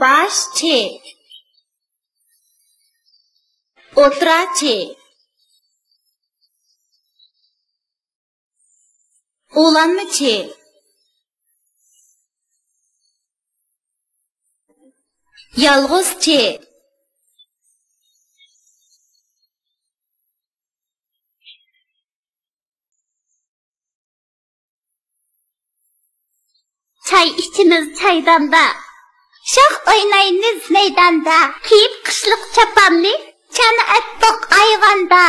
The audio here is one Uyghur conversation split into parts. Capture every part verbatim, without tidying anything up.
باش چى. ئوتتۇرا چى. ئۇلانما چى. يالغۇز چى. چاي ئىچىمىز چايداندا، شاخ ئوينايمىز مەيداندا. كىيىپ قىشلىق چاپاننى، چانا ئەتتۇق ئايۋاندا.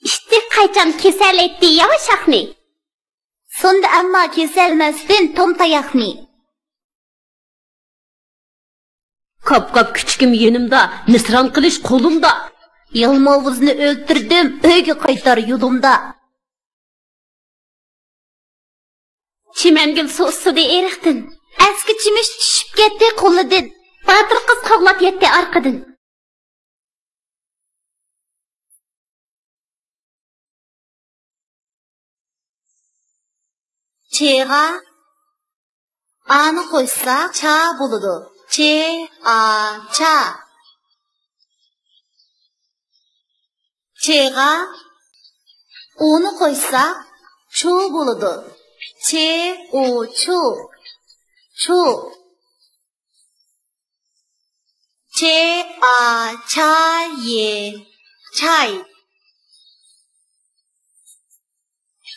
ئىتتىك قايچام كېسەلەيتتى ياۋا شاخنى. سۇندى ئەمما كېسەلمەستىن توم تاياقنى. كاپ-كاپ كۈچۈكۈم يېنىمدا، مىسران قىلىچ قولۇمدا. يالماۋۇزنى ئۆلتۈردۈم، ئۆيگە قايتار يولۇمدا. چىمەنگۈل سۇ ئۇسسىدى ئېرىقتىن. ئەسكى چىمىش چۈشۈپ كەتتى قولىدىن. باتۇر قىز قوغلاپ يەتتى ئارقىدىن. چېغا ئانى قوشساق، چا بولىدۇ. چې، ئا، چا. چېغا ئۇنى قوشساق، چۇ بولىدۇ. چې، ئۇ، چۇ. چۇ. چې، ئا، چا، يې، چاي.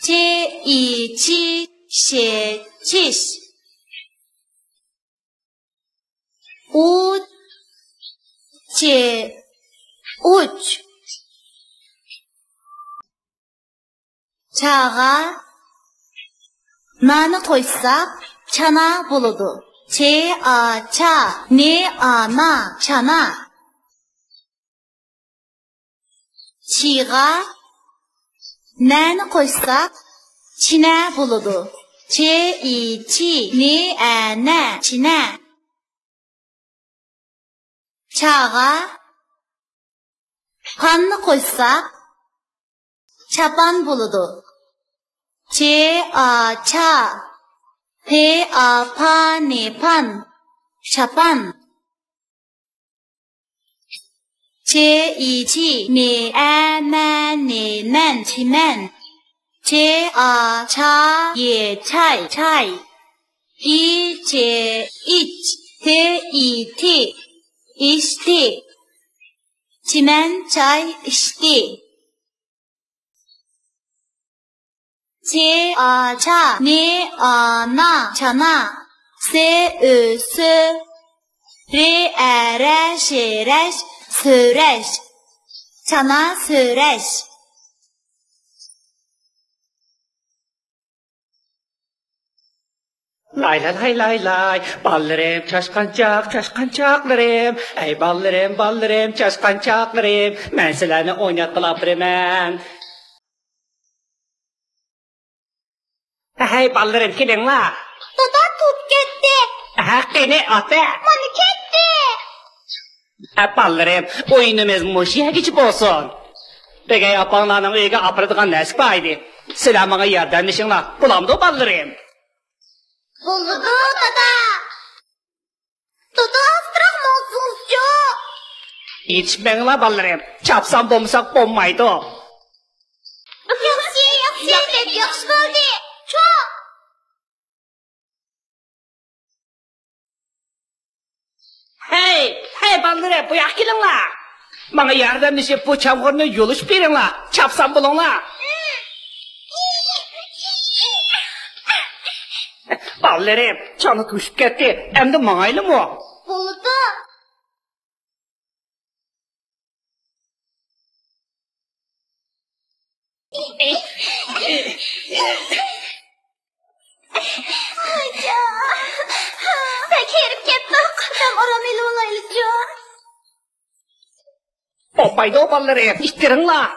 چې، ئى، چى، شې، چىش. ئۇ، چې، ئۇچ. چاغا نانى قوشساق، چانا بولىدۇ. چې، ئا، چا، نې، ئا، نا، چانا. چىغا نەنى قوشساق، چىنە بولىدۇ. چې، ئى، چى، نې، ئە، نە، چىنە. چاغا پاننى قوشساق، چاپان بولىدۇ. چې، ئا، چا، پې، ئا، پا، نې، پان. چاپان. چې، ئى، چى، نې، ئە، مە، نې، مەن، چىمەن. چې، ئا، چا، يې، چاي، چاي. ئى، چې، ئىچ، تې، ئى، تى، ئىچتى. چىمەن چاي ئىچتى. چې، ئا، چا، نې، ئا، نا، چانا. سې، ئۆ، سۆ. رې، ئە، رە، شې، رەش، سۆرەش. چانا سۆرەش. لاي لاي لاي لاي لاي، بالىلىرىم چاشقانچاق، چاشقانچاقلىرىم. ئەي بالىلىرىم، بالىلىرىم، چاشقانچاقلىرىم، مەن سىلەرنى ئويناتقىلى ئاپىرىمەن. ھەي بالىلىرىم، كېلىڭلار. دادا توپ كەتتى. ھە، قېنى ئاتا. مانا كەتتى. ھە بالىلىرىم، ئويۇنىمىز مۇشۇ يەرگىچە بولسۇن. بۈگۈن ئاپاڭلارنىڭ ئۆيىگە ئاپىرىدىغان نەرسە بار ئىدى. سىلەر ماڭا ياردەملىشىڭلار. بولامدۇ بالىلىرىم؟ بولىدۇ دادا. دادا، ئاستىراق ماڭسىڭىزچۇ؟ يېتىشمەڭلار بالىلىرىم، چاپسان بولمىساق بولمايدۇ. ياخشى، ياخشى، دەپ ياخشى بولدى. چوڭ. ھەي، ھەي بالىلىرىم، بۇ ياققا كېلىڭلار. ماڭا ياردەملىشىپ بۇ چامغۇرنى يۇلۇشۇپ بېرىڭلار. چاپسان بولۇڭلار. بالىلىرىم، چانا توشۇپ كەتتى. ئەمدى ماڭايلىمۇ؟ بولىدۇ. بەك ھېرىپ كەتتۇق. دەم ئارام ئېلىۋالايلىچۇ. بولمايدۇ بالىلىرىم، ئىتتىرىڭلار.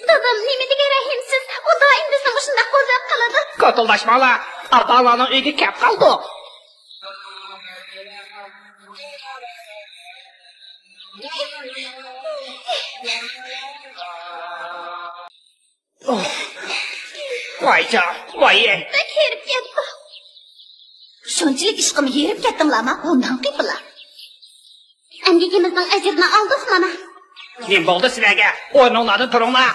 دادام نېمە دېگەن رەھىمسىز. ئۇ دائىم بىزنى مۇشۇنداق قوزغاپ قالىدۇ. كوتۇلداشماڭلار، ئاپاڭلارنىڭ ئۆيىگە كەپ قالدۇق. ۋايجان، ۋاي. بەك ھېرىپ كەتتۇق. شۇنچىلىك ئىشقىمۇ ھېرىپ كەتتىڭلارما؟ بۇنداق قىلىپلا. ئەمگىكىمىزنىڭ ئەجرىنى ئالدۇق، ماما. نېمە بولدى سىلەرگە؟ ئورنۇڭلاردىن تۇرۇڭلار.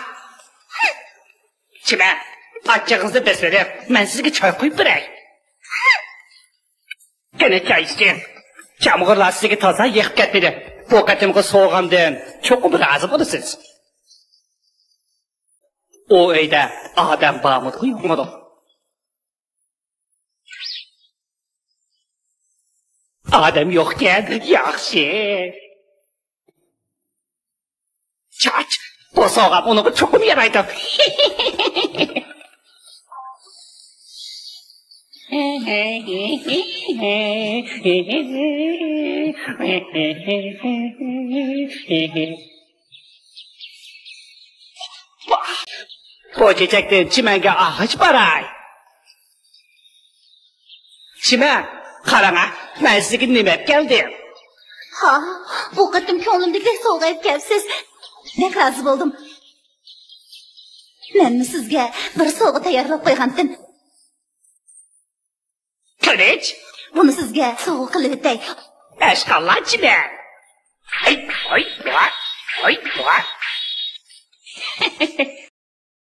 چىمەن، ئاچچىقىڭىزنى بېسىۋېلىڭ، مەن سىزگە چاي قۇيۇپ بېرەي. قېنى، چاي ئىچىڭ. چامغۇرلار سىزگە تازا يېقىپ كەتمىدى. بۇ قېتىمقى سوۋغامدىن چوقۇم رازى بولىسىز. ئۇ ئۆيدە ئادەم بارمىدىغۇ، يوقمىدۇ؟ ئادەم يوقكەن، ياخشى. چاچ، بۇ سوۋغام ئۇنىڭغا چوقۇم يارايدۇ. ۋاھ، بۇ چېچەكتىن چىمەنگە ئاغاچ باراي. چىمەن، قاراڭا، مەن سىزگە نېمە ئەپ كەلدىم. ھا، بۇ قېتىم كۆڭلۈمدىكىدەك سوۋغا ئەپ كەپسىز. بەك رازى بولدۇم. مەنمۇ سىزگە بىر سوۋغا تەييارلاپ قويغانتىم. قىلىچ، بۇنى سىزگە سوۋغا قىلىۋېتەي. ئەشقاللا چىمەن. ھەي، ھوي، ۋاي، ھوي، ۋاي.